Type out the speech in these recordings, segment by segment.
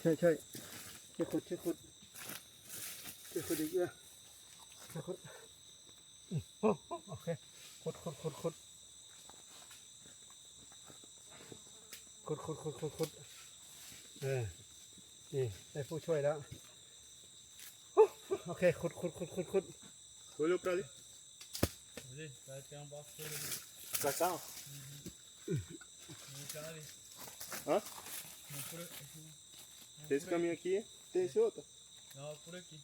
ໃຊ່ໆ ຊ່ວຍຂຸດ ຊ່ວຍຂຸດ ຊ່ວຍຂຸດອີກເອື້ອ ຊ່ວຍຂຸດ. ອືມ ໂອ້ ໂອ້ ໂອເຄ ຂຸດ ຂຸດ ຂຸດ ຂຸດ ຂຸດ ຂຸດ ຂຸດ ຂຸດ ຂຸດ. ເອີ ນີ້ໄດ້ຜູ້ຊ່ວຍແລ້ວ. ໂອ້ ໂອເຄ ຂຸດ ຂຸດ ຂຸດ ຂຸດ ຂຸດ. Olha pra ali. Ali, vai ter um box por ali. Pra cá, ó. Uhum. Vem pra ali. Hã? Não, por aqui. Não, tem esse caminho aqui, tem esse outro. Não, por aqui.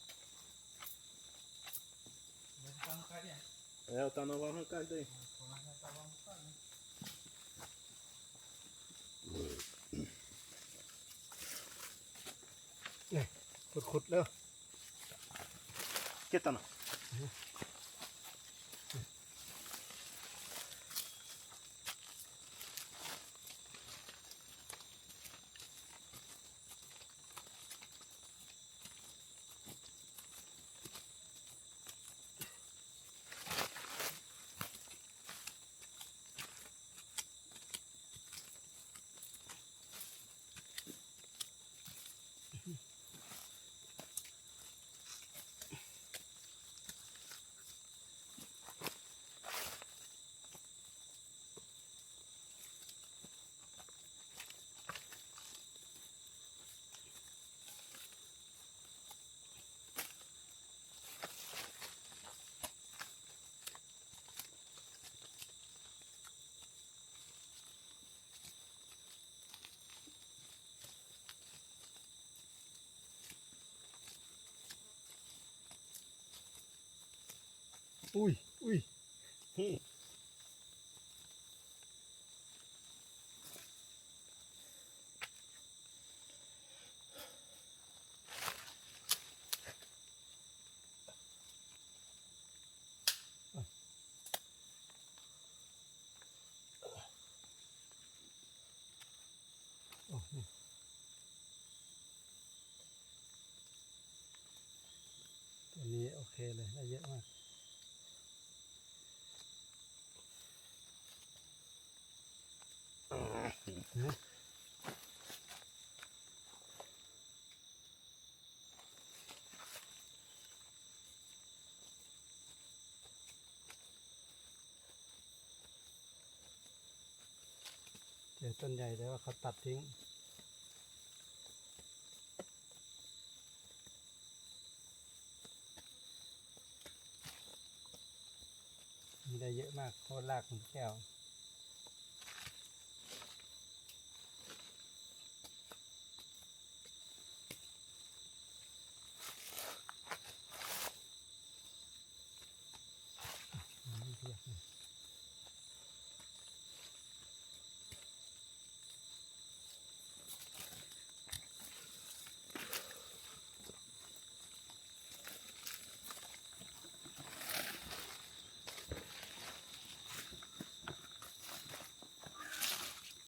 Vai ficar no carinha. É, o Tanão vai arrancar isso daí. Vai arrancar, vai arrancar, né? ຂຸດໆເດີ ເກັບຕານະ. ອຸ້ຍ ອຸ້ຍ. ໂອ້ ນີ້ ຕົວນີ້ໂອເຄເລີຍ ໄດ້ເຍອະມາກ. ເຈີຕົ້ນໃຫຍ່ ແຕ່ວ່າເຂົາຕັດຖິ້ມ. ມີໄດ້ເຍອະມາກ ເພາະລາກມັນແກ້ວ. ອືມ ເປີດເລີຍ.